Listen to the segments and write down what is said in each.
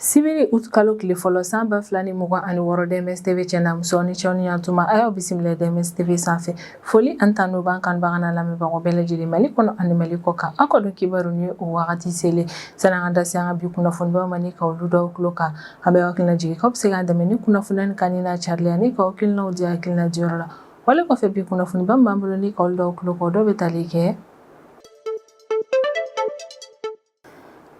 Sibiri uti kalo tile fɔlɔ san 2026, DMS TV cɛ n'a muso ni cɛw ni yantuma, a y'aw bisimila DMS TV sanfɛ. Foli ani tanu b'an kanubaga n'a lamɛnbagaw bɛɛ lajɛlen Mali kɔnɔ ani Mali kɔ kan. Aw ka don kibaru ni o wagati selen. Sani an ka da se an ka bi kunnafonibaw ma ni ka olu d'aw tulo kan, an bɛ aw hakilina jigin k'aw bɛ se k'an dɛmɛ ni kunnafoniya nin kanuni n'a carili ani k'aw hakilinaw di hakilina diyɔrɔ la. Wale kɔfɛ, bi kunnafoniba min b'an bolo ni ka olu d'aw tulo kan, o dɔ bɛ tali kɛ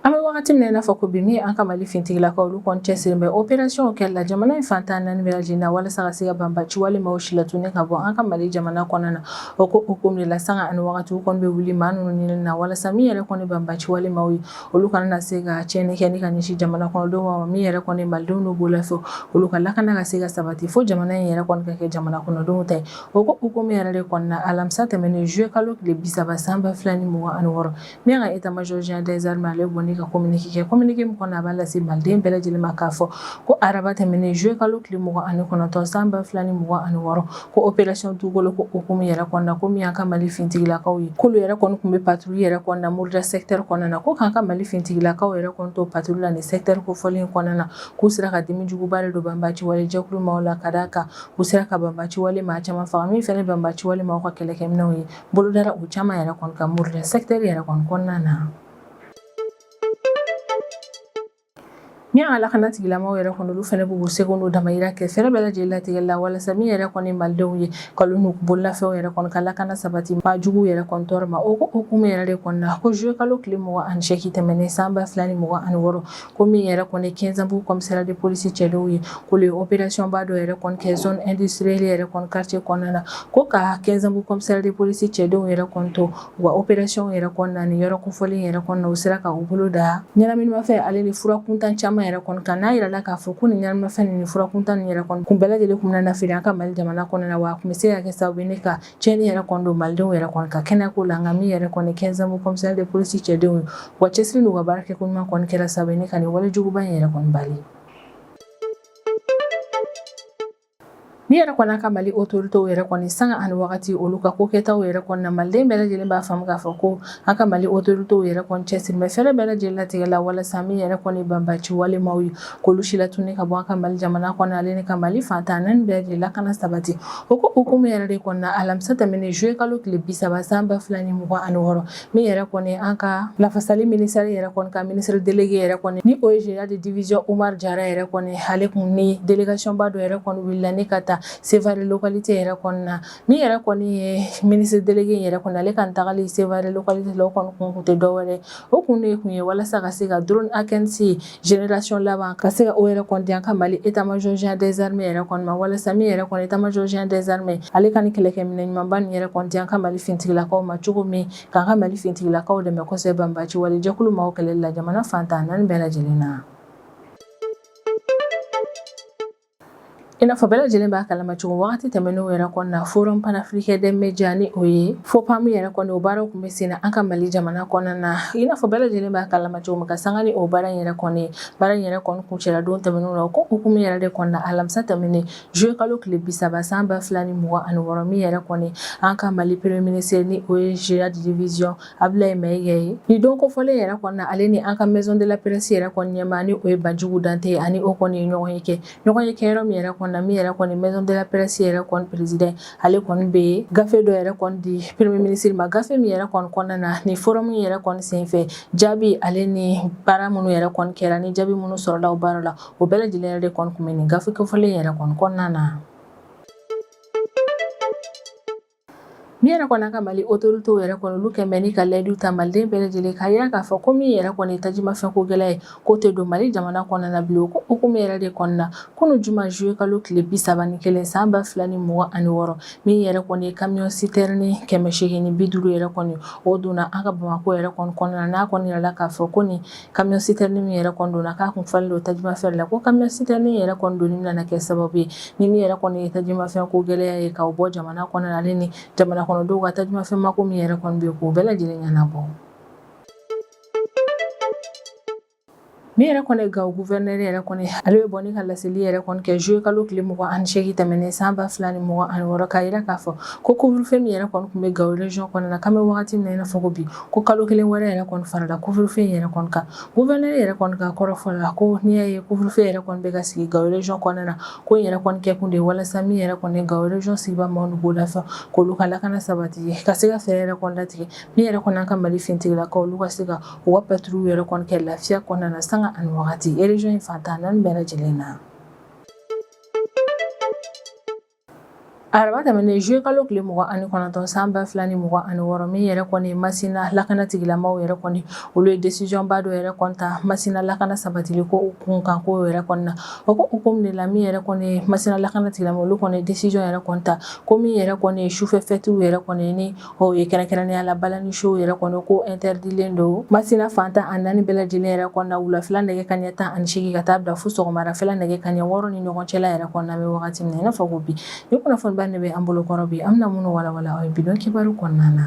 an bɛ wagati min na i n'a fɔ ko bi, min ye an ka Mali finitigilakaw, olu kɔni cɛsirilen bɛ opération kɛli la jamana in fan 14 bɛɛ lajɛlen na walasa ka se ka banbaci wale maaw silatuni ka bɔ an ka Mali jamana kɔnɔna na. O ko hukumu de la, sanga ani wagati u kɔni bɛ wuli maa ninnu ɲinini na walasa min yɛrɛ kɔni banbaci wale maaw ye, olu kana na se ka tiɲɛni kɛ ni ka ɲɛsin jamana kɔnɔdenw ma. Min yɛrɛ kɔni malidenw n'u bolofɛnw, olu ka lakana ka se ka sabati fo jamana in yɛrɛ kɔni ka kɛ jamana kɔnɔdenw ta ye. O ko hukumu yɛrɛ de kɔnɔna, alamisa tɛmɛnen juillet kalo tile 30 san 2026, min ka état major général des armées, ale bɔnni ka communiqué kɛ, communiqué min kɔnɔ a b'a lase maliden bɛɛ lajɛlen ma k'a fɔ ko araba tɛmɛnen juillet kalo tile 29 san 2026, ko opération dugukolo ko hukumu yɛrɛ kɔnɔna, ko min y'an ka Mali finitigilakaw ye, k'olu yɛrɛ kɔni tun bɛ patrouille yɛrɛ kɔnɔna Muruja secteur kɔnɔna na, ko k'an ka Mali finitigilakaw yɛrɛ kɔni to patrouille la nin secteur kofɔlen kɔnɔna na, k'u sera ka dimi juguba de don banbaci wale jɛkulu maaw la, ka d'a kan u sera ka banbaci wale maa caman faga, min fɛnɛ banbaci wale maaw ka kɛlɛkɛminɛnw ye bolodara u caman yɛrɛ kɔni kan Muruja secteur yɛrɛ kɔni kɔnɔna na. Min y'an ka lakana tigilamaw yɛrɛ kɔni, olu fɛnɛ b'u seko n'u damayira kɛ fɛɛrɛ bɛɛ lajɛlen latigɛ la walasa min yɛrɛ kɔni malidenw ye, k'olu n'u bololafɛnw yɛrɛ kɔni ka lakana sabati maa juguw yɛrɛ kɔni tɔɔrɔ ma. O ko hukumu yɛrɛ de kɔnɔna, ko juillet kalo tile 28 tɛmɛnen san 2026, ko min yɛrɛ kɔni Quinzambougou commissariat de police cɛdenw ye, k'olu ye opération ba dɔ yɛrɛ kɔni kɛ zone industrielle yɛrɛ kɔni quartier kɔnɔna na, ko ka Quinzambougou commissariat de police cɛdenw yɛrɛ kɔni to u ka opération yɛrɛ kɔnɔna ni yɔrɔ kofɔlen yɛrɛ kɔnɔna, u sera ka u bolo da ɲɛnaminimafɛn ale ni fura kuntan caman yɛrɛ kɔni kan. N'a yirala k'a fɔ ko nin ɲɛnaminimafɛn ni fura kuntan nin yɛrɛ kɔni kun bɛɛ lajɛlen kun bɛna na feere an ka Mali jamana kɔnɔna na, wa a kun bɛ se ka kɛ sababu ye ne ka tiɲɛni yɛrɛ kɔni don malidenw yɛrɛ kɔni ka kɛnɛko la. Nka min yɛrɛ kɔni Quinzambougou commissariat de police cɛdenw ye, u ka cɛsiri n'u ka baara kɛko ɲuman kɔni kɛra sababu ye ne ka nin walejuguba in yɛrɛ kɔni bali. Min yɛrɛ kɔni ka Mali autorités yɛrɛ kɔni, sanga ani wagati olu ka ko kɛtaw yɛrɛ kɔni na, maliden bɛɛ lajɛlen b'a faamu k'a fɔ ko an ka Mali autorités yɛrɛ kɔni cɛsiri bɛ fɛɛrɛ bɛɛ lajɛlen latigɛ la walasa min yɛrɛ kɔni banbaci walemaw ye, k'olu silatuni ka bɔ an ka Mali jamana kɔnɔ, ale ni ka Mali fan 14 bɛɛ lajɛlen lakana sabati. O ko hukumu yɛrɛ de kɔnɔna, alamisa tɛmɛnen juillet kalo tile 30 san 2026, min yɛrɛ kɔni an ka lafasali ministère yɛrɛ kɔni ka ministre délégué yɛrɛ kɔni, ni o ye général de division Umar Jara yɛrɛ kɔni, ale kun ni délégation ba dɔ yɛrɛ kɔni wulila ni ka taa Sevare localité yɛrɛ kɔni na. Min yɛrɛ kɔni ye ministre délégué yɛrɛ kɔni, ale ka tagali Sevare localité la, o kɔni kun tɛ dɔwɛrɛ, o kun de kun ye walasa ka se ka drone Akinci génération laban ka se ka o yɛrɛ kɔni di an ka Mali état major général des armées yɛrɛ kɔni ma, walasa min yɛrɛ kɔni état major général des armées, ale ka ni kɛlɛkɛminɛ ɲumanba nin yɛrɛ kɔni di an ka Mali finitigilakaw ma cogo min k'an ka Mali finitigilakaw dɛmɛ kosɛbɛ banbaci wale jɛkulu maaw kɛlɛli la jamana fan 14 bɛɛ lajɛlen na. I n'a fɔ bɛɛ lajɛlen b'a kalama cogo, wagati tɛmɛnenw yɛrɛ kɔnɔna, Forum panafricain des médias, ni o ye FOPAM yɛrɛ kɔni, o baaraw tun bɛ sen na an ka Mali jamana kɔnɔna na. I n'a fɔ bɛɛ lajɛlen b'a kalama cogo min, ka sanga ni o baara in yɛrɛ kɔni, baara in yɛrɛ kɔni kuncɛla don tɛmɛnenw na. O ko hukumu yɛrɛ de kɔnɔna, alamisa tɛmɛnen juillet kalo tile 30 san 2026, min yɛrɛ kɔni an ka Mali premier ministre, ni o ye général de division Abdoulaye Maïga ye, ni don kofɔlen yɛrɛ kɔnɔna, ale ni an ka maison de la presse yɛrɛ kɔni ɲɛmaa, ni o ye Banjugu Dante ye, ani o kɔni ye ɲɔgɔn ye kɛ, ɲɔgɔn ye kɛ yɔrɔ min yɛrɛ kɔnɔna, min yɛrɛ kɔni maison de la presse yɛrɛ kɔni président, ale kɔni bɛ gafe dɔ yɛrɛ kɔni di premier ministre ma, gafe min yɛrɛ kɔni kɔnɔna na, ni forum yɛrɛ kɔni senfɛ, jaabi ale ni baara minnu yɛrɛ kɔni kɛra, ni jaabi minnu sɔrɔla o baara la, o bɛɛ lajɛlen yɛrɛ de kɔni tun bɛ nin gafe kofɔlen yɛrɛ kɔni kɔnɔna na. Min yɛrɛ kɔni ka Mali autorités yɛrɛ kɔni, olu kɛn bɛ ni ka layidu ta maliden bɛɛ lajɛlen k'a yira k'a fɔ ko min yɛrɛ kɔni tajimafɛn ko gɛlɛya ye, k'o tɛ don Mali jamana kɔnɔna na bilen. O ko hukumu yɛrɛ de kɔnɔna, kunun juma juillet kalo tile 31 san 2026, min yɛrɛ kɔni ye camion citerne 850 yɛrɛ kɔni, o donna an ka Bamakɔ yɛrɛ kɔni kɔnɔna na. N'a kɔni yirala k'a fɔ ko nin camion citerne min yɛrɛ kɔni donna, k'a kun falen don tajimafɛn la, ko camion citerne yɛrɛ kɔni donni nana kɛ sababu ye ni min yɛrɛ kɔni ye tajimafɛn ko gɛlɛya ye, k'o bɔ jamana kɔnɔna, ale ni jamana kɔnɔdenw ka tajimafɛn mako min yɛrɛ kɔni bɛ yen, k'o bɛɛ lajɛlen ɲɛnabɔ. Min yɛrɛ kɔni Gawo gouverneur yɛrɛ kɔni, ale bɛ bɔ ni ka laseli yɛrɛ kɔni kɛ juillet kalo tile 28 tɛmɛnen san 2026, k'a jira k'a fɔ ko couvre-feu min yɛrɛ kɔni tun bɛ Gawo région kɔnɔna na, k'an bɛ wagati min na i n'a fɔ ko bi, ko kalo kelen wɛrɛ yɛrɛ kɔni farala couvre-feu in yɛrɛ kɔni kan. Gouverneur yɛrɛ kɔni ka kɔrɔfɔ la, ko n'i y'a ye couvre-feu yɛrɛ kɔni bɛ ka sigi Gawo région kɔnɔna na, ko in yɛrɛ kɔni kɛkun de ye walasa min yɛrɛ kɔni Gawo région sigibaa maaw n'u bololafɛnw, k'olu ka lakana sabati, ka se ka fɛɛrɛ yɛrɛ kɔni latigɛ min yɛrɛ kɔni an ka Mali finitigilakaw, olu ka se ka u ka patrouille yɛrɛ kɔni kɛ lafiya kɔnɔna na sanga ani wagati région in fan 14 bɛɛ lajɛlen na. Araba tɛmɛnen juillet kalo tile 29 san 2026, min yɛrɛ kɔni Masina lakana tigilamaw yɛrɛ kɔni, olu ye décision ba dɔ yɛrɛ kɔni ta Masina lakana sabatili ko kunkan ko yɛrɛ kɔni na. O ko hukumu de la, min yɛrɛ kɔni Masina lakana tigilamaw, olu kɔni décision yɛrɛ kɔni ta ko min yɛrɛ kɔni ye sufɛ fɛtiw yɛrɛ kɔni ni o ye kɛrɛnkɛrɛnnenya la balani show yɛrɛ kɔni, ko interdilen don Masina fan 14 bɛɛ lajɛlen yɛrɛ kɔnɔna na, wulafɛla nɛgɛ kanɲɛ 18 ka taa bila fo sɔgɔmarafɛla nɛgɛ kanɲɛ 6 ni ɲɔgɔn cɛla yɛrɛ kɔnɔna. Bɛ wagati min na i n'a fɔ ko bi, ni kunnafoniba de bɛ an bolo kɔrɔ bi, an bɛna minnu walawala aw ye bi don kibaru kɔnɔna na.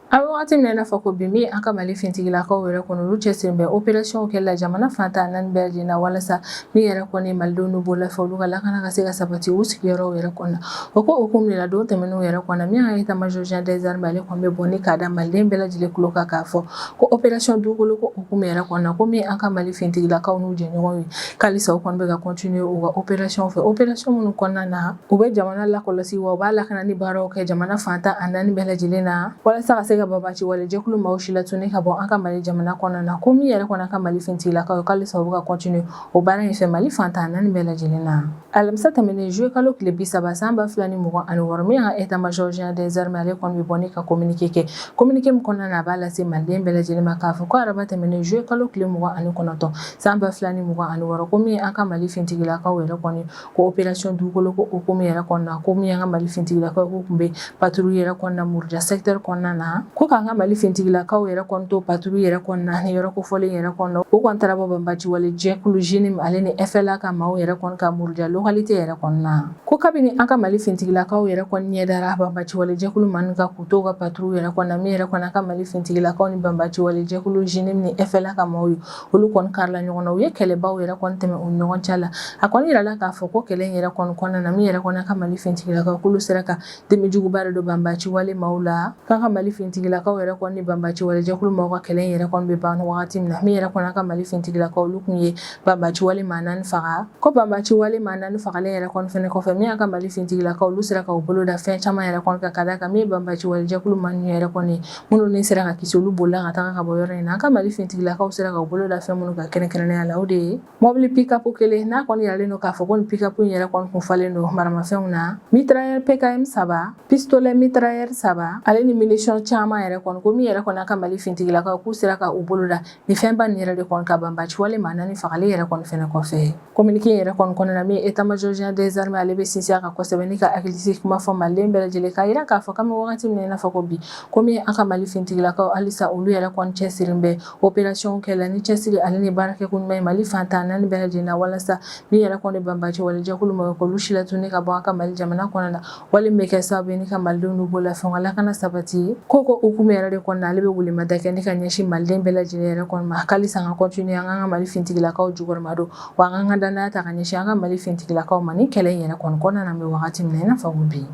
An bɛ wagati min na i n'a fɔ ko bi, min an ka Mali finitigilakaw yɛrɛ kɔni, olu cɛsirilen bɛ opération kɛli la jamana fan 14 bɛɛ lajɛlen na, walasa min yɛrɛ kɔni malidenw n'u bololafɛnw, olu ka lakana ka se ka sabati u sigiyɔrɔw yɛrɛ kɔnɔ. O ko hukumu de la, don tɛmɛnenw yɛrɛ kɔnɔ, min y'an état major général des armées, ale kɔni bɛ bɔ ni k'a da maliden bɛɛ lajɛlen tulo kan k'a fɔ ko opération dugukolo ko hukumu yɛrɛ kɔnɔ, ko min an ka Mali finitigilakaw n'u jɛɲɔgɔnw ye, k'alisa u kɔni bɛ ka continuer u ka opération fɛ, opération minnu kɔnɔna na u bɛ jamana lakɔlɔsi, wa u b'a lakana ni baaraw kɛ jamana fan 14 bɛɛ lajɛlen na, walasa ka se ka banbaanci wale jɛkulu maaw si latunu ka bɔ an ka Mali jamana kɔnɔna na. Ko min yɛrɛ kɔni an ka Mali finitigilakaw ye, k'alisa u bɛ ka continuer o baara in fɛ Mali fan 14 bɛɛ lajɛlen na. Alamisa tɛmɛnen juillet kalo tile 30 san 2026, min y'an ka état major général des armées, ale kɔni bɛ bɔ ni ka communiqué kɛ, communiqué min kɔnɔna na a b'a lase maliden bɛɛ lajɛlen ma k'a fɔ ko araba tɛmɛnen juillet kalo tile 29 san 2026, ko min an ka Mali finitigilakaw yɛrɛ kɔni, ko opération dugukolo ko hukumu yɛrɛ kɔnɔna, ko min y'an ka Mali finitigilakaw k'u tun bɛ patrouille yɛrɛ kɔnɔna Muruja secteur kɔnɔna na, ko k'an ka Mali finitigilakaw yɛrɛ kɔni to patrouille yɛrɛ kɔnɔna ni yɔrɔ kofɔlen yɛrɛ kɔnɔna, u kɔni taara bɔ banbaanci wale jɛkulu JNIM ale ni FLA ka maaw yɛrɛ kɔni ka Muruja localité yɛrɛ kɔnɔna. Ko kabini an ka Mali finitigilakaw yɛrɛ kɔni ɲɛ dara banbaanci wale jɛkulu maa ninnu kan k'u to u ka patrouille yɛrɛ kɔnɔna, min yɛrɛ kɔni an ka Mali finitigilakaw ni banbaanci wale jɛkulu JNIM ni FLA ka maaw ye, olu kɔni karila ɲɔgɔn na, u ye kɛlɛbaw yɛrɛ kɔni tɛmɛ u ni ɲɔgɔn cɛ la. A kɔni yirala k'a fɔ ko kɛlɛ in yɛrɛ kɔni kɔnɔna na, min yɛrɛ kɔni ka Mali finitigilakaw k'olu sera ka dimi juguba de don banbaanci wale maaw la. K'an ka Mali finitigilakaw yɛrɛ kɔni ni banbaanci wale jɛkulu maaw ka kɛlɛ in yɛrɛ kɔni bɛ ban wagati min na, min yɛrɛ kɔni ka Mali finitigilakaw, olu tun ye banbaanci wale maa 4 faga. Ko banbaanci wale maa 4 fagalen yɛrɛ kɔni fɛnɛ kɔfɛ, min y'an ka Mali finitigilakaw, olu sera ka u bolo da fɛn caman yɛrɛ kɔni kan, ka d'a kan min ye banbaanci wale jɛkulu maa ninnu yɛrɛ kɔni minnu ni sera ka kisi, olu bolila ka taga ka bɔ yɔrɔ in na. An ka Mali finitigilakaw sera ka u bolo da fɛn minnu kan kɛrɛnkɛrɛnnenya la, o de ye mɔbili pick-up kelen, n'a kɔni yiralen don k'a fɔ ko nin pick-up in yɛrɛ kɔni kun falen don maramafɛnw na, mitrailleur PKM 3, pistolet mitrailleur 3, ale ni munition caman yɛrɛ kɔni. Ko min yɛrɛ kɔni an ka Mali finitigilakaw k'u sera ka u bolo da ni fɛnba nin yɛrɛ de kɔni ka banbaanci wale maa 4 fagali yɛrɛ kɔni fɛnɛ kɔfɛ. Communiqué in yɛrɛ kɔni kɔnɔna na, min état major général des armées, ale bɛ sinsin a kan kosɛbɛ ni ka hakilisigi kuma fɔ maliden bɛɛ lajɛlen, k'a yira k'a fɔ k'an bɛ wagati min na i n'a fɔ ko bi, ko min an ka Mali finitigilakaw, halisa olu yɛrɛ kɔni cɛsirilen bɛ opération kɛ la ni cɛsiri ale ni baarakɛko ɲuman ye Mali fan 14 bɛɛ lajɛlen na, walasa min yɛrɛ kɔni banbaanci wale jɛkulu maaw k'olu si latunu ka bɔ an ka Mali jamana kɔnɔna na, wale min bɛ kɛ sababu ye ni ka malidenw n'u bololafɛnw ka lakana sabati. Ko hukumu yɛrɛ de kɔnɔna, ale bɛ welemada kɛ ni ka ɲɛsin maliden bɛɛ lajɛlen yɛrɛ kɔni ma, k'halisa an ka continuer an ka Mali finitigilakaw jukɔrɔma don, wa an ka danaya ta ka ɲɛsin an ka Mali finitigilakaw ma ni kɛlɛ in yɛrɛ kɔni kɔnɔna na. An bɛ wagati min na i n'a fɔ ko bi,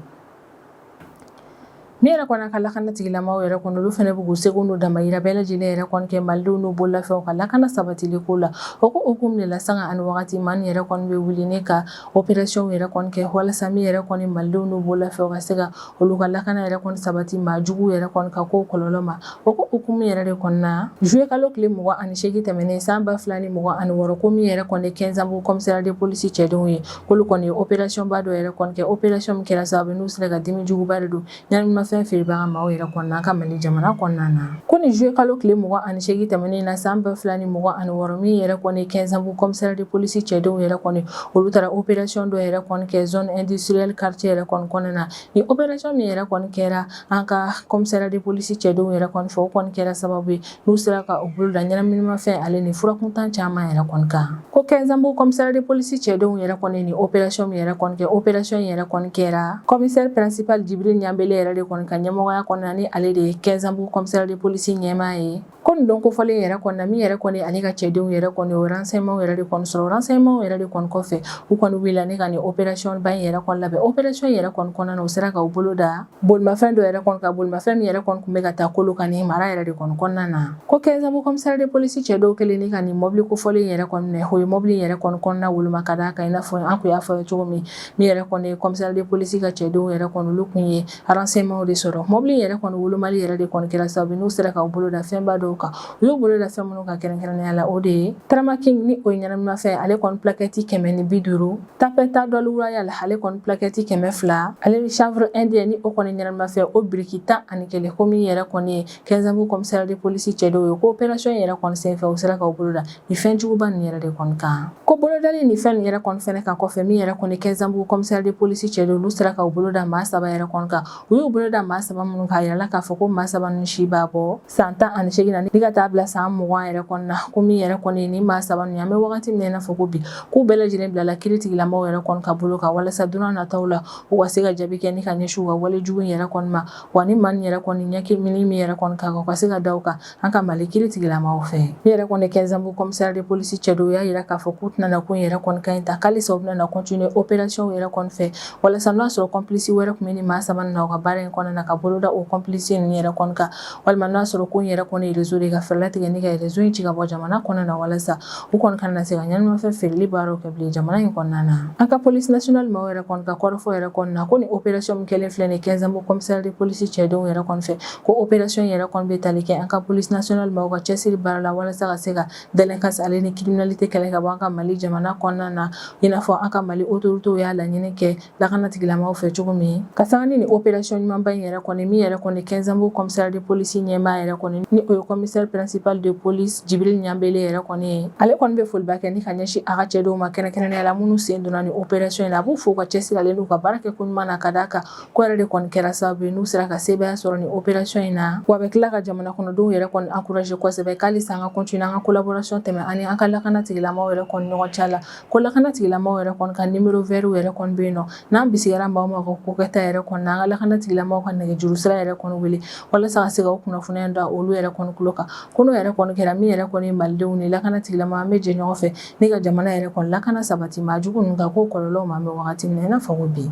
min yɛrɛ kɔni ka lakana tigilamaw yɛrɛ kɔni, olu fana bɛ k'u seko n'u damayira bɛɛ lajɛlen yɛrɛ kɔni kɛ malidenw n'u bololafɛnw ka lakana sabatili ko la. O ko hukumu de la, sanga ani wagati maa nin yɛrɛ kɔni bɛ wuli ne ka opération yɛrɛ kɔni kɛ, walasa min yɛrɛ kɔni malidenw n'u bololafɛnw ka se ka olu ka lakana yɛrɛ kɔni sabati maa jugu yɛrɛ kɔni ka ko kɔlɔlɔ ma. O ko hukumu yɛrɛ de kɔnɔna, juillet kalo tile 28 tɛmɛnen san 2026, ko min yɛrɛ kɔni Kɛnzanbugu commissariat de police cɛdenw ye, k'olu kɔni ye opération ba dɔ yɛrɛ kɔni kɛ, opération min kɛra sababu ye n'u sera ka dimi juguba de don ɲɛnaminimafɛn feerebaga maaw yɛrɛ kɔnɔna an ka Mali jamana kɔnɔna na. Ko ni juillet kalo tile 28 tɛmɛnen na san 2026, min yɛrɛ kɔni Kɛnzanbugu commissariat de police cɛdenw yɛrɛ kɔni, olu taara opération dɔ yɛrɛ kɔni kɛ zone industrielle quartier yɛrɛ kɔni kɔnɔna na. Ni opération min yɛrɛ kɔni kɛra an ka commissariat de police cɛdenw yɛrɛ kɔni fɛ, o kɔni kɛra sababu ye n'u sera ka u bolo da ɲɛnaminimafɛn ale ni furakuntan caman yɛrɛ kɔni kan. Ko Kɛnzanbugu commissariat de police cɛdenw yɛrɛ kɔni ni opération min yɛrɛ kɔni kɛ, opération yɛrɛ kɔni kɛra commissaire principal Jibril Ɲanbele yɛrɛ de kɔni kɔni ka ɲɛmɔgɔya kɔnɔna, ni ale de ye Kɛnzanbugu commissariat de police ɲɛmaa ye. Ko nin don kofɔlen yɛrɛ kɔni na, min yɛrɛ kɔni ale ka cɛdenw yɛrɛ kɔni, o renseignement yɛrɛ de kɔni sɔrɔ. Renseignement yɛrɛ de kɔni kɔfɛ, u kɔni wulila ni ka nin opération ba in yɛrɛ kɔni labɛn. Opération yɛrɛ kɔni kɔnɔna na, u sera ka u bolo da bolimafɛn dɔ yɛrɛ kɔni kan, bolimafɛn min yɛrɛ kɔni tun bɛ ka taa Kolokani mara yɛrɛ de kɔni kɔnɔna na. Ko Kɛnzanbugu commissariat de police cɛ dɔw kɛlen ni ka nin mɔbili kofɔlen yɛrɛ kɔni minɛ, o ye mɔbili yɛrɛ kɔni kɔnɔna woloma, ka d'a kan i n'a fɔ an kun y'a fɔ cogo min, min yɛrɛ kɔni ye commissariat de police ka cɛdenw yɛrɛ kɔni, olu kun ye renseignement de sɔrɔ. Mɔbili yɛrɛ kɔni wolomali yɛrɛ de kɔni kɛra sababu n'u sera ka u bolo da fɛnba dɔw kan. U y'u bolo da fɛn minnu kan kɛrɛnkɛrɛnnenya la, o de ye Tramaking, ni o ye ɲɛnaminimafɛn, ale kɔni plaquette 150, Tapentadol Royal, ale kɔni plaquette 200, ale ni chanvre indien, ni o kɔni ɲɛnaminimafɛn, o biriki 11. Ko min yɛrɛ kɔni ye Kɛnzanbugu commissariat de police cɛ dɔw ye, ko opération yɛrɛ kɔni senfɛ, u sera ka u bolo da ni fɛn juguba nin yɛrɛ de kɔni kan. Ko bolodali ni fɛn nin yɛrɛ kɔni fɛnɛ kan kɔfɛ, min yɛrɛ kɔni Kɛnzanbugu commissariat de police cɛ dɔw, olu sera ka u bolo da maa saba yɛrɛ kɔni kan. U y'u bolo da maa saba minnu kan, a yirala k'a fɔ ko maa saba ninnu si b'a bɔ san 18 na ni ka taa bila san 20 yɛrɛ kɔni na. Ko min yɛrɛ kɔni ni maa saba ninnu, an bɛ wagati min na i n'a fɔ ko bi, k'u bɛɛ lajɛlen bilala kiiri tigilamɔgɔw yɛrɛ kɔni ka bolo kan, walasa don nataw la u ka se ka jaabi kɛ ni ka ɲɛsin u ka wale jugu yɛrɛ kɔni ma. Wa ni maa nin yɛrɛ kɔni ɲɛkimini min yɛrɛ kɔni kan, u ka se ka da u kan an ka Mali kiiri tigilamaw fɛ. Min yɛrɛ kɔni Kɛnzanbugu commissariat de police cɛ dɔw y'a yira k'a fɔ k'u tɛna na ko in yɛrɛ kɔni ka ɲi ta, k'alisa u bɛna na continuer opération yɛrɛ kɔni fɛ, walasa n'o y'a sɔrɔ complice wɛrɛ tun bɛ ni maa saba na u ka baara in kɔnɔna na, ka bolo da o complice ninnu yɛrɛ kɔni kan, walima n'a sɔrɔ ko in yɛrɛ kɔni réseau de, ka fɛɛrɛ latigɛ ni ka réseau in ci ka bɔ jamana kɔnɔna na, walasa u kɔni kana na se ka ɲɛnaminimafɛn feereli baaraw kɛ bilen jamana in kɔnɔna na. An ka police nationale maaw yɛrɛ kɔni ka kɔrɔfɔ yɛrɛ kɔni na, ko ni opération min kɛlen filɛ nin Kɛnzanbugu commissariat de police cɛdenw yɛrɛ kɔni fɛ, ko opération yɛrɛ kɔni bɛ tali kɛ an ka police nationale maaw ka cɛsiri baara la, walasa ka se ka délinquance ale ni criminalité kɛlɛ ka bɔ an ka Mali jamana kɔnɔna na, i n'a fɔ an ka Mali autorités y'a laɲini kɛ lakana tigilamɔgɔw fɛ cogo min. Ka sanga ni opération ɲumanba in yɛrɛ kɔni, min yɛrɛ kɔni Kɛnzanbugu commissariat de police ɲɛmaa yɛrɛ kɔni, ni o ye commissaire principal de police Jibril Ɲanbele yɛrɛ kɔni ye, ale kɔni bɛ foliba kɛ ni ka ɲɛsin a ka cɛdenw ma, kɛrɛnkɛrɛnnenya la minnu sen donna ni opération in na. A b'u fo u ka cɛsiri ale n'u ka baara kɛ ko ɲuman na, ka d'a kan ko yɛrɛ de kɔni kɛra sababu ye n'u sera ka sebaaya sɔrɔ ni opération in na. Wa a bɛ tila ka jamana kɔnɔdenw yɛrɛ kɔni encourager kosɛbɛ, k'alisa an ka continuer an ka collaboration tɛmɛ ani an ka lakana tigilamɔgɔw yɛrɛ kɔni ɲɔgɔn cɛ la. Ko lakana tigilamɔgɔw yɛrɛ kɔni ka numéro vert yɛrɛ kɔni bɛ yen nɔ, n'an bisigiyara maa o maa ka ko kɛta yɛrɛ kɔni na, an ka lakana tigilamɔgɔw ka nɛgɛjuru sira yɛrɛ kɔni wele, walasa ka se ka o kunnafoniya da olu yɛrɛ kɔni tulo kan. Ko n'o yɛrɛ kɔni kɛra, min yɛrɛ kɔni ye malidenw ni lakana tigilamɔgɔ, an bɛ jɛ ɲɔgɔn fɛ ni ka jamana yɛrɛ kɔni lakana sabati maa jugu ninnu ka ko kɔlɔlɔw ma, an bɛ wagati min na i n'a fɔ ko bi.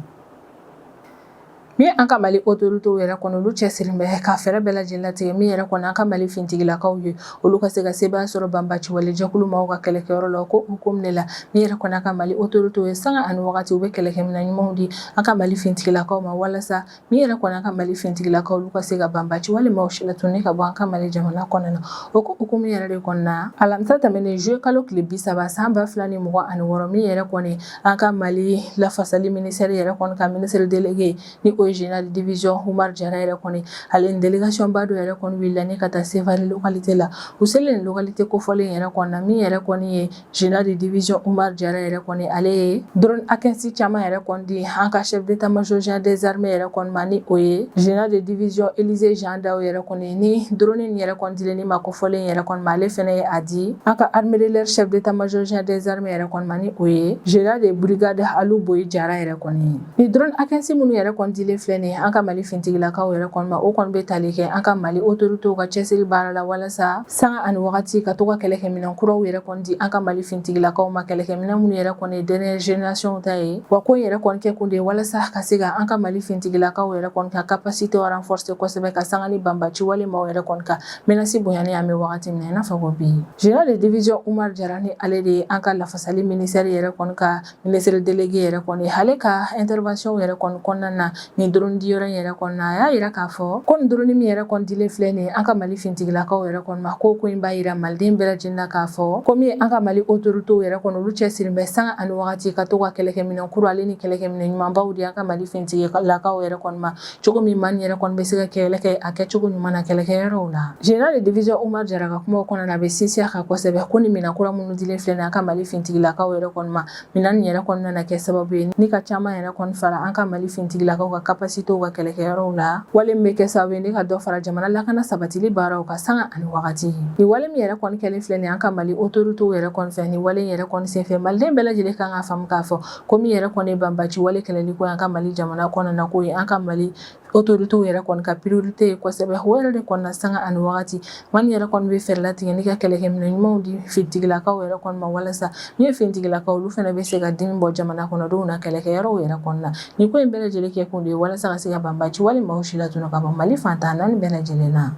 Min an ka Mali autorités yɛrɛ kɔni, olu cɛsiri bɛ ka fɛɛrɛ bɛɛ lajɛlen latigɛ, min yɛrɛ kɔni an ka Mali finitigilakaw ye, olu ka se ka sebaaya sɔrɔ banbaci wale jɛkulu maaw ka kɛlɛkɛyɔrɔ la. Ko hukumu de la, min yɛrɛ kɔni an ka Mali autorités ye, sanga ani wagati u bɛ kɛlɛkɛminɛn ɲumanw di an ka Mali finitigilakaw ma, walasa min yɛrɛ kɔni an ka Mali finitigilakaw, olu ka se ka banbaci wale maaw silatunu ka bɔ an ka Mali jamana kɔnɔna na. O ko hukumu yɛrɛ de kɔnɔna, alamisa tɛmɛnen juillet kalo tile 30 san 2026, min yɛrɛ kɔni an ka Mali lafasali ministère yɛrɛ kɔni ka ministre délégué, ni o ye général de division Umar Jara yɛrɛ kɔni, ale ni délégation ba dɔ yɛrɛ kɔni wulila ni ka taa Sevare localité la. U selen localité kofɔlen yɛrɛ kɔni na, min yɛrɛ kɔni ye général de division Umar Jara yɛrɛ kɔni, ale ye drone A15 caman yɛrɛ kɔni di an ka chef d'état-major général des armées yɛrɛ kɔni ma, ni o ye général de division Élisée Jean Dao yɛrɛ kɔni. Ni drone nin yɛrɛ kɔni dilen ni ma kofɔlen yɛrɛ kɔni ma, ale fɛnɛ ye a di an ka armée de l'air chef d'état-major général des armées yɛrɛ kɔni ma, ni o ye général de brigade Alou Boyi Jara yɛrɛ kɔni. Ni drone A15 minnu yɛrɛ kɔni dilen filɛ nin ye an ka Mali finitigilakaw yɛrɛ kɔni ma, o kɔni bɛ tali kɛ an ka Mali autorités ka cɛsiri baara la, walasa sanga ani wagati ka to ka kɛlɛkɛminɛn kuraw yɛrɛ kɔni di an ka Mali finitigilakaw ma, kɛlɛkɛminɛn minnu yɛrɛ kɔni ye dernière génération ta ye. Wa ko in yɛrɛ kɔni kɛ kun de ye walasa ka se ka an ka Mali finitigilakaw yɛrɛ kɔni ka capacité renforcer kosɛbɛ, ka sanga ni banbaci wale maaw yɛrɛ kɔni ka menace bonyani an bɛ wagati min na i n'a fɔ ko bi. Général de division Umar Jara, ni ale de ye an ka lafasali ministère yɛrɛ kɔni ka ministre délégué yɛrɛ kɔni, ale ka intervention yɛrɛ kɔni kɔnɔna na nin drone diyɔrɔ in yɛrɛ kɔni na, a y'a yira k'a fɔ ko nin drone min yɛrɛ kɔni dilen filɛ nin ye an ka Mali finitigilakaw yɛrɛ kɔni ma, ko in b'a yira maliden bɛɛ lajɛlen na k'a fɔ ko min an ka Mali autorités yɛrɛ kɔni, olu cɛsiri bɛ sanga ani wagati ka to ka kɛlɛkɛminɛn kura ale ni kɛlɛkɛminɛn ɲumanbaw di an ka Mali finitigilakaw yɛrɛ kɔni ma, cogo min maa nin yɛrɛ kɔni bɛ se ka kɛlɛ kɛ a kɛcogo ɲuman na kɛlɛkɛyɔrɔw la. Général de division Umar Jara ka kumaw kɔnɔna na, a bɛ sinsin a kan kosɛbɛ ko ni minɛn kura minnu dilen filɛ nin ye an ka Mali finitigilakaw yɛrɛ kɔni ma, minɛn nin yɛrɛ kɔni nana kɛ sababu ye ni ka caman yɛrɛ kɔni fara an ka Mali finitigilakaw ka capacité ka kɛlɛkɛyɔrɔw la, wale min bɛ kɛ sababu ye ni ka dɔ fara jamana lakana sabatili baaraw kan sanga ani wagati. Ni wale min yɛrɛ kɔni kɛlen filɛ nin ye an ka Mali autorités yɛrɛ kɔni fɛ, ni wale in yɛrɛ kɔni senfɛ, maliden bɛɛ lajɛlen kan k'a faamu k'a fɔ ko min yɛrɛ kɔni ye banbaci wale kɛlɛli ko ye an ka Mali jamana kɔnɔna na, ko ye an ka Mali Autorités yɛrɛ kɔni ka priorité ye kosɛbɛ. O yɛrɛ de kɔni na, sanga ani wagati, Mali yɛrɛ kɔni bɛ fɛɛrɛ latigɛ ni ka kɛlɛkɛminɛn ɲumanw di finitigilakaw yɛrɛ kɔni ma, walasa min ye finitigilakaw, olu fana bɛ se ka dimi bɔ jamana kɔnɔdenw na kɛlɛkɛyɔrɔw yɛrɛ kɔni na. Nin ko in bɛɛ lajɛlen kɛ kun de ye walasa ka se ka banbaci wale maaw si latunu ka bɔ Mali fan 14 bɛɛ lajɛlen na.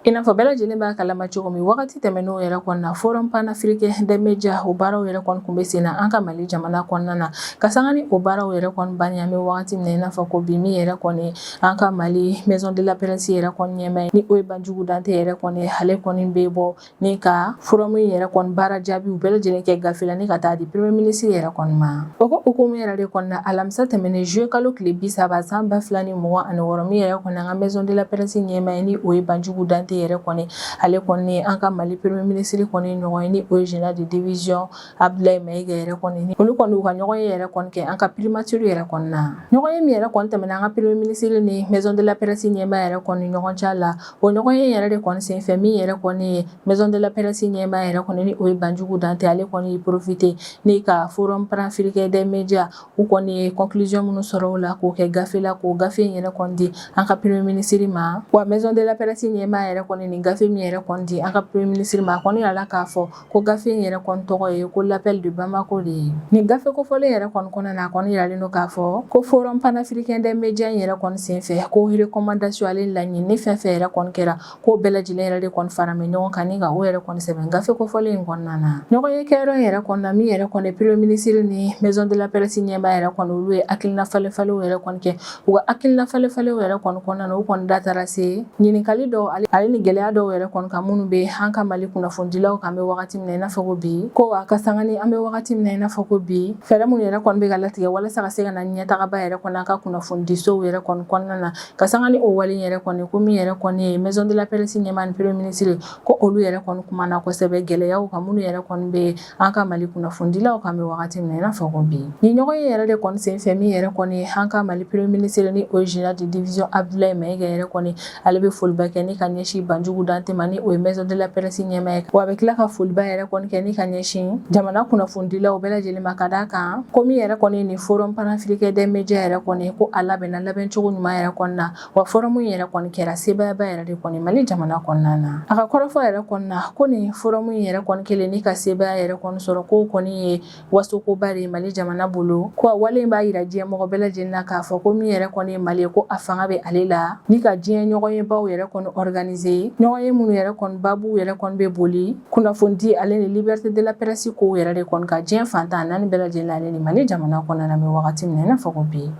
I n'a fɔ bɛɛ lajɛlen b'a kalama cogo min, wagati tɛmɛnenw yɛrɛ kɔnɔna na, Forum panafricain des médias, o baaraw yɛrɛ kɔni tun bɛ sen na an ka Mali jamana kɔnɔna na. Ka sanga ni o baaraw yɛrɛ kɔni bannen, an bɛ wagati min na i n'a fɔ ko bi, min yɛrɛ kɔni an ka Mali Maison de la Presse yɛrɛ kɔni ɲɛmaa ye, ni o ye Banjugu Dante yɛrɛ kɔni ye, ale kɔni bɛ bɔ ni ka forum in yɛrɛ kɔni baara jaabiw bɛɛ lajɛlen kɛ gafe la ni ka taa di premier ministre yɛrɛ kɔni ma. O ko hukumu yɛrɛ de kɔnɔna, alamisa tɛmɛnen juillet kalo tile 30 san 2026, min yɛrɛ kɔni an ka Maison de la Presse ɲɛmaa ye, ni o ye Banjugu Dante yɛrɛ kɔni, ale kɔni an ka Mali premier ministre kɔni ɲɔgɔn ye, ni o ye général de division Abdoulaye Maïga yɛrɛ kɔni, olu kɔni u ka ɲɔgɔn ye yɛrɛ kɔni kɛ an ka primature yɛrɛ kɔnɔna na. Ɲɔgɔn ye min yɛrɛ kɔni tɛmɛna an ka premier ministre ni Maison de la Presse ɲɛmaa yɛrɛ kɔni ɲɔgɔn cɛ la, o ɲɔgɔn ye yɛrɛ de kɔni senfɛ, min yɛrɛ kɔni ye Maison de la Presse ɲɛmaa yɛrɛ kɔni, ni o ye Banjugu Dante, ale kɔni y'i profiter ni ka Forum panafricain des médias, u kɔni ye conclusion minnu sɔrɔ o la, k'o kɛ gafe la, k'o gafe in yɛrɛ kɔni di an ka premier ministre ma. Wa Maison de la Presse ɲɛmaa yɛrɛ kɔni nin gafe min yɛrɛ kɔni di an ka premier ministre ma, a kɔni yirala k'a fɔ ko gafe in yɛrɛ kɔni tɔgɔ ye ko L'appel de Bamako de ye. Nin gafe kofɔlen yɛrɛ kɔni kɔnɔna na, a kɔni yiralen don k'a fɔ ko Forum panafricain des médias in yɛrɛ kɔni senfɛ, ko recommandation ale laɲini fɛn fɛn yɛrɛ kɔni kɛra, k'o bɛɛ lajɛlen yɛrɛ de kɔni fara bɛ ɲɔgɔn kan ni ka o yɛrɛ kɔni sɛbɛn gafe kofɔlen in kɔnɔna na. Ɲɔgɔn ye kɛyɔrɔ in yɛrɛ kɔnɔna, min yɛrɛ kɔni premier ministre ni Maison de la Presse ɲɛmaa yɛrɛ kɔni, olu ye hakilina falen falenw yɛrɛ kɔni kɛ. U ka hakilina falen falenw yɛrɛ kɔni kɔnɔna na, u kɔni da taara se ɲininkali dɔw ale ni gɛlɛya dɔw yɛrɛ kɔni kan minnu bɛ an ka Mali kunnafonidilaw kan an bɛ wagati min na i n'a fɔ ko bi. Ko a ka sanga ni an bɛ wagati min na i n'a fɔ ko bi, fɛɛrɛ minnu yɛrɛ kɔni bɛ ka latigɛ walasa ka se ka na ɲɛtagaba yɛrɛ kɔni an ka kunnafonidisow yɛrɛ kɔni kɔnɔna na, ka sanga ni o wale yɛrɛ kɔni, ko min yɛrɛ kɔni ye Maison de la Presse ɲɛmaa ni premier ministre, ko olu yɛrɛ kɔni kumana kosɛbɛ gɛlɛyaw kan minnu yɛrɛ kɔni bɛ an ka Mali kunnafonidilaw kan bɛ wagati min na i n'a fɔ ko bi. Nin ɲɔgɔn ye yɛrɛ de kɔni senfɛ, min yɛrɛ kɔni an ka Mali premier ministre, ni o ye général de division Abdoulaye Maïga yɛrɛ kɔni, ale bɛ foliba kɛ ni ka ɲɛsin Banjugu Dante ma, ni o ye Maison de la Presse ɲɛmaa ye. Wa a bɛ tila ka foliba yɛrɛ kɔni kɛ ni ka ɲɛsin jamana kunnafonidilaw bɛɛ lajɛlen ma, ka d'a kan ko min yɛrɛ kɔni nin Forum panafricain des médias yɛrɛ kɔni, ko a labɛnna labɛn cogo ɲuman yɛrɛ kɔni na. Wa forum in yɛrɛ kɔni kɛra sebaayaba yɛrɛ de kɔni Mali jamana kɔnɔna na. A ka kɔrɔfɔ yɛrɛ kɔni na, ko nin forum in yɛrɛ kɔni kɛlen ni ka sebaaya yɛrɛ kɔni sɔrɔ, k'o kɔni ye wasokoba de ye Mali jamana bolo. Ko a wale in b'a yira diɲɛ mɔgɔ bɛɛ lajɛlen na k'a fɔ ko min yɛrɛ kɔni ye Mali ye, ko a fanga bɛ ale la ni ka diɲɛ ɲɔgɔnyebaw yɛrɛ kɔni organiser, ɲɔgɔnye minnu yɛrɛ kɔni babuw yɛrɛ kɔni bɛ boli kunnafonidi ale ni liberté de la presse kow yɛrɛ de kɔni ka diɲɛ fan 14 bɛɛ lajɛlen ale ni Mali jamana kɔnɔna na bɛ wagati min na i n'a fɔ ko bi.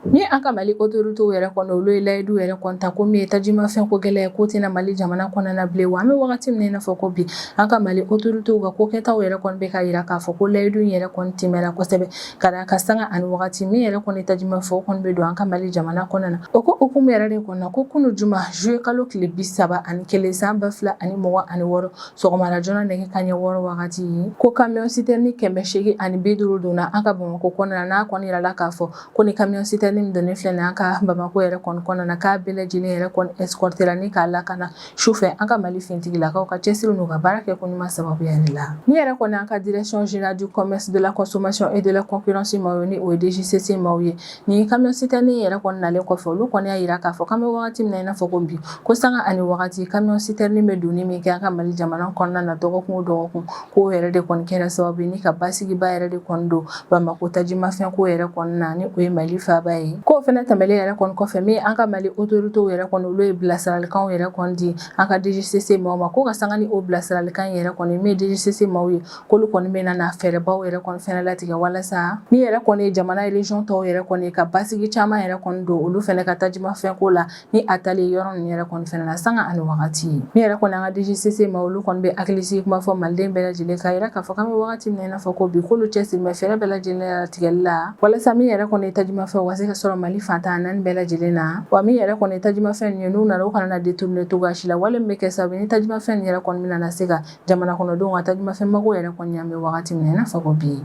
Ni an ka Mali autorités yɛrɛ kɔni, olu ye layidu yɛrɛ kɔni ta ko min ye tajimafɛn ko gɛlɛya, k'o tɛna Mali jamana kɔnɔna na bilen. Wa an bɛ wagati min na i n'a fɔ ko bi, an ka Mali autorités ka ko kɛtaw yɛrɛ kɔni bɛ ka yira k'a fɔ ko layidu in yɛrɛ kɔni timɛra kosɛbɛ, ka d'a kan sanga ani wagati, min yɛrɛ kɔni tajimafɛn, o kɔni bɛ don an ka Mali jamana kɔnɔna na. O ko hukumu yɛrɛ de kɔnɔna, ko kunu juma juillet kalo tile 31 san 2026, sɔgɔmada joona nɛgɛ kanɲɛ 6 wagati, ko camion citerne 850 donna an ka Bamakɔ kɔnɔna na. N'a kɔni yirala k'a fɔ ko ni camion citerne min donnen filɛ nin an ka Bamakɔ yɛrɛ kɔni kɔnɔna na, k'a bɛɛ lajɛlen yɛrɛ kɔni escorter la ni k'a lakana su fɛ an ka Mali finitigilakaw ka cɛsiri n'u ka baara kɛ ko ɲuman sababu yɛrɛ la. Ni yɛrɛ kɔni an ka Direction générale du commerce, de la consommation et de la concurrence maaw ye, ni o ye DGCC maaw ye, ni camion citerne yɛrɛ kɔni nalen kɔfɛ, olu kɔni y'a yira k'a fɔ k'an bɛ wagati min na i n'a fɔ ko bi, ko sanga ani wagati camion citerne bɛ donni min kɛ an ka Mali jamana kɔnɔna na dɔgɔkun o dɔgɔkun, k'o yɛrɛ de kɔni kɛra sababu ye ni ka basigiba yɛrɛ de kɔni don Bamakɔ tajimafɛn ko yɛrɛ kɔni na, ni o ye Mali faaba ye. K'o fɛnɛ tɛmɛlen yɛrɛ kɔni kɔfɛ, min an ka Mali autorités yɛrɛ kɔni, olu ye bilasiralikanw yɛrɛ kɔni di an ka DGCC maaw ma, ko ka sanga ni o bilasiralikan yɛrɛ kɔni min ye DGCC maaw ye, k'olu kɔni bɛna na fɛɛrɛbaw yɛrɛ kɔni fɛnɛ latigɛ walasa min yɛrɛ kɔni ye jamana région tɔw yɛrɛ kɔni ka basigi caman yɛrɛ kɔni don olu fɛnɛ ka tajimafɛn ko la, ni a talen yɔrɔ ninnu yɛrɛ kɔni fɛnɛ na sanga ani wagati. Min yɛrɛ kɔni an ka DGCC ma, olu kɔni bɛ hakilisigi kuma fɔ maliden bɛɛ lajɛlen k'a yira k'a fɔ k'an bɛ wagati min na i n'a fɔ ko bi, k'olu cɛsiri bɛ fɛɛrɛ bɛɛ lajɛlen latigɛli la walasa min yɛrɛ kɔni ye tajimafɛn, o ka se ka sɔrɔ Mali fan 14 bɛɛ lajɛlen na. Wa min yɛrɛ kɔni ye tajimafɛn ninnu ye, n'u nana, u kana na détourner cogoya si la, wale min bɛ kɛ sababu ye ni tajimafɛn ninnu yɛrɛ kɔni bɛna na se ka jamana kɔnɔdenw ka tajimafɛn mako yɛrɛ kɔni ɲɛ an bɛ wagati min na i n'a fɔ ko bi.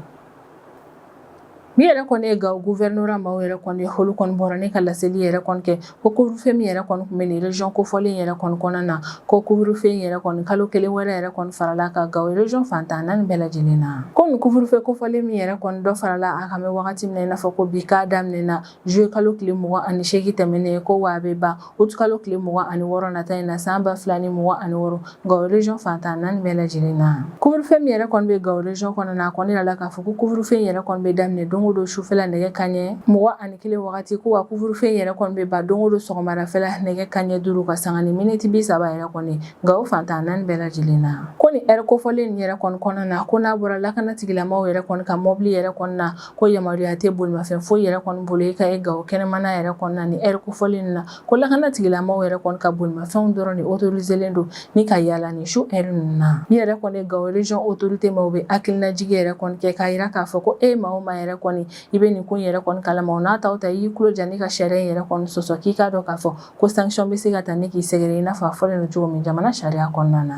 Min yɛrɛ kɔni ye Gawo gouvernorat maaw yɛrɛ kɔni olu kɔni bɔra ni ka laseli yɛrɛ kɔni kɛ ko couvre-feu min yɛrɛ kɔni tun bɛ nin région kofɔlen yɛrɛ kɔni kɔnɔna na, ko couvre-feu in yɛrɛ kɔni kalo kelen wɛrɛ yɛrɛ kɔni farala kan Gawo région fan 14 bɛɛ lajɛlen na. Ko nin couvre-feu kofɔlen min yɛrɛ kɔni dɔ farala a kan bɛ wagati min na i n'a fɔ ko bi, k'a daminɛna juillet kalo tile 28 tɛmɛnen, ko wa a bɛ ban août kalo tile 26 nata in na san 2026 Gawo région fan 14 bɛɛ lajɛlen na. Couvre-feu min yɛrɛ kɔni bɛ Gawo région kɔnɔna na, a kɔni yirala k'a fɔ ko couvre-feu in yɛrɛ kɔni bɛ daminɛ don o don sufɛla nɛgɛ kanɲɛ 21 wagati, ko wa couvre-feu in yɛrɛ kɔni bɛ ban don o don sɔgɔmadafɛla nɛgɛ kanɲɛ 5 ka sanga ni miniti 30 yɛrɛ kɔni Gawo fan 14 bɛɛ lajɛlen na. Ko nin heure kofɔlen nin yɛrɛ kɔni kɔnɔna na, ko n'a bɔra lakana tigilamaw yɛrɛ kɔni ka mɔbili yɛrɛ kɔni na, ko yamaruya tɛ bolimafɛn foyi yɛrɛ kɔni bolo i ka ye Gawo kɛnɛmana yɛrɛ kɔni na ni heure kofɔlen nin na. Ko lakana tigilamaw yɛrɛ kɔni ka bolimafɛnw dɔrɔn de autorisélen don ni ka yaala ni su heure ninnu na. Min yɛrɛ kɔni Gawo région autorité maaw bɛ hakilinajigi yɛrɛ kɔni kɛ k'a yira k'a fɔ ko e maa o maa yɛrɛ kɔni i bɛ nin ko in yɛrɛ kɔni kalama, o n'a ta o ta i y'i tulo ja ni ka sariya in yɛrɛ kɔni sɔsɔ, k'i k'a dɔn k'a fɔ ko sanction bɛ se ka ta ni k'i sɛgɛrɛ i n'a fɔ a fɔlen don cogo min jamana sariya kɔnɔna na.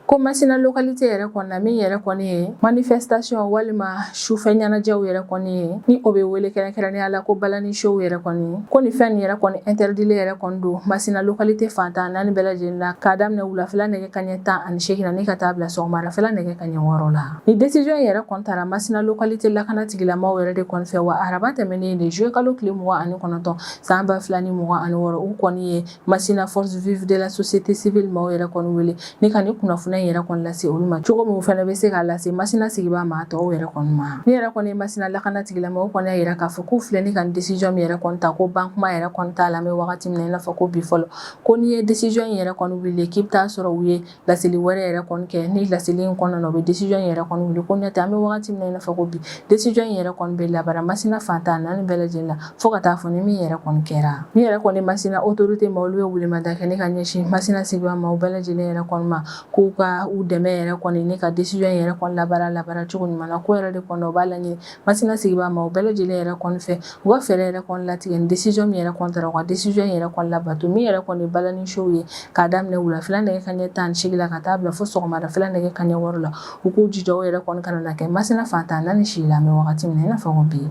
Ko Masina localité yɛrɛ kɔni na, min yɛrɛ kɔni ye manifestation walima sufɛ ɲɛnajɛw yɛrɛ kɔni ye, ni o bɛ wele kɛrɛnkɛrɛnnenya la ko balani show yɛrɛ kɔni, ko nin fɛn nin yɛrɛ kɔni interditlen yɛrɛ kɔni don Masina localité fan 14 bɛɛ lajɛlen na, k'a daminɛ wulafɛla nɛgɛ kanɲɛ 18 na ni ka taa bila sɔgɔmadafɛla nɛgɛ kanɲɛ 6 la. Ni décision yɛrɛ kɔni tara Masina localité lakana tigilamaw yɛrɛ de kɔni fɛ, wa araba tɛmɛnen de juillet kalo tile 29 san 2026, u kɔni ye Masina force vive de la société civile maaw yɛrɛ kɔni wele ni ka nin kunnafoniya in yɛrɛ kɔni lase olu ma cogo min u fana bɛ se k'a lase Masina sigibaa maa tɔw yɛrɛ kɔni ma. Min yɛrɛ kɔni ye Masina lakana tigilamaw kɔni y'a yira k'a fɔ k'u filɛ ni ka nin décision min yɛrɛ kɔni ta, ko ban kuma yɛrɛ kɔni t'a la an bɛ wagati min na i n'a fɔ ko bi fɔlɔ. Ko n'i ye décision in yɛrɛ kɔni wuli, k'i bɛ taa sɔrɔ u ye laseli wɛrɛ yɛrɛ kɔni kɛ, ni laseli in kɔnɔna na u bɛ décision in yɛrɛ kɔni wuli. Ko n'o tɛ, an bɛ wagati min na i n'a fɔ ko bi, décision in yɛrɛ kɔni bɛ labaara Masina fan 14 bɛɛ lajɛlen na fo ka taa fɔ ni min yɛrɛ kɔni kɛra. Min yɛrɛ kɔni Masina autorité ma, olu ye welemada kɛ ni ka ɲɛsin Masina sigibaa maaw bɛɛ lajɛlen yɛrɛ kɔni ma, k'u ka u dɛmɛ yɛrɛ kɔni ni ka décision in yɛrɛ kɔni labaara cogo ɲuman na. Ko yɛrɛ de kɔni u b'a laɲini Masina sigibaa maaw bɛɛ lajɛlen yɛrɛ kɔni fɛ, u ka fɛɛrɛ yɛrɛ kɔni latigɛ ni décision min yɛrɛ kɔni tara, u ka décision in yɛrɛ kɔni labato. Min yɛrɛ kɔni balani show ye, k'a daminɛ wulafɛla nɛgɛ kanɲɛ 18 la ka taa bila fo sɔgɔmadafɛla nɛgɛ kanɲɛ 6 la, u k'u jija o yɛrɛ kɔni kana na kɛ Masina fan 14 si la an bɛ wagati min na i n'a fɔ ko bi.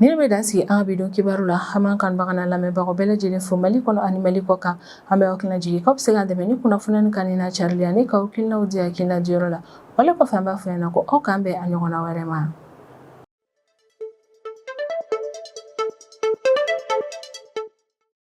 Nin bɛ dan sigi an ka bi don kibaru la. An b'an kanubaga n'an lamɛnbagaw bɛɛ lajɛlen fo Mali kɔnɔ ani Mali kɔ kan. An bɛ aw hakilina jigin k'aw bɛ se k'an dɛmɛ ni kunnafoniya kanuni n'a carili ani k'aw hakilinaw di hakilina diyɔrɔ la. O kɔfɛ, an b'a fɔ ɲɛna ko aw k'an bɛn a ɲɔgɔnna wɛrɛ ma.